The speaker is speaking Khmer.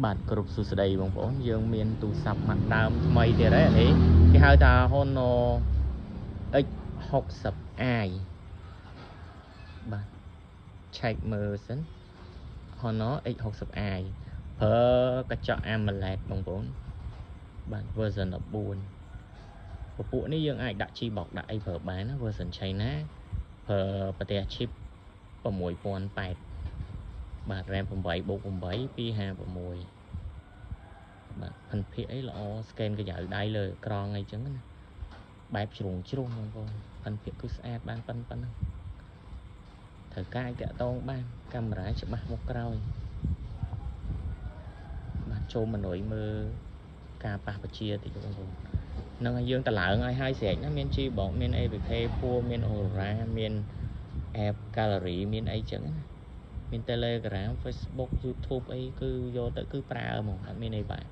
បាទគ្រប់សួស្តីបងប្អូនយើងមានទូរស័ព្ទម៉ាក់ដើមថ្មីទៀតហើយអានេះគេហៅថា Honor X60i បាទឆែកមើលសិន Honor X60i ប្រើកញ្ចក់ AMOLED បងប្អូនបាទ version 14ពពួកនេះយើងអាចដាក់ Gbox ដាក់អីប្រើបានណា version China ប្រើប្រទេស chip 6008បាទ RAM 8បូក8 256បាទផិនភាគអីល្អ scan ក្រយៅដៃលើអេក្រង់អីចឹងណាបែបជ្រុងជ្រុងបងប្អូនផិនភាគគឺស្អាតបានប៉ុណ្ប៉ុណ្ណឹងត្រូវការឲ្យតាក់តងបានកាមេរ៉ាច្បាស់មកក្រោយបាទចូលមកនុយមើលការប៉ះបជាតិចបងប្អូននឹងឲ្យយើងតឡើងឲ្យហើយស្រេចណាមាន Gbox មាន APK ពួរមាន Aurora មាន app gallery មានអីចឹងណាមាន Telegram Facebook YouTube អីគឺយកទៅគឺប្រើហ្មងអត់មានអីបាក់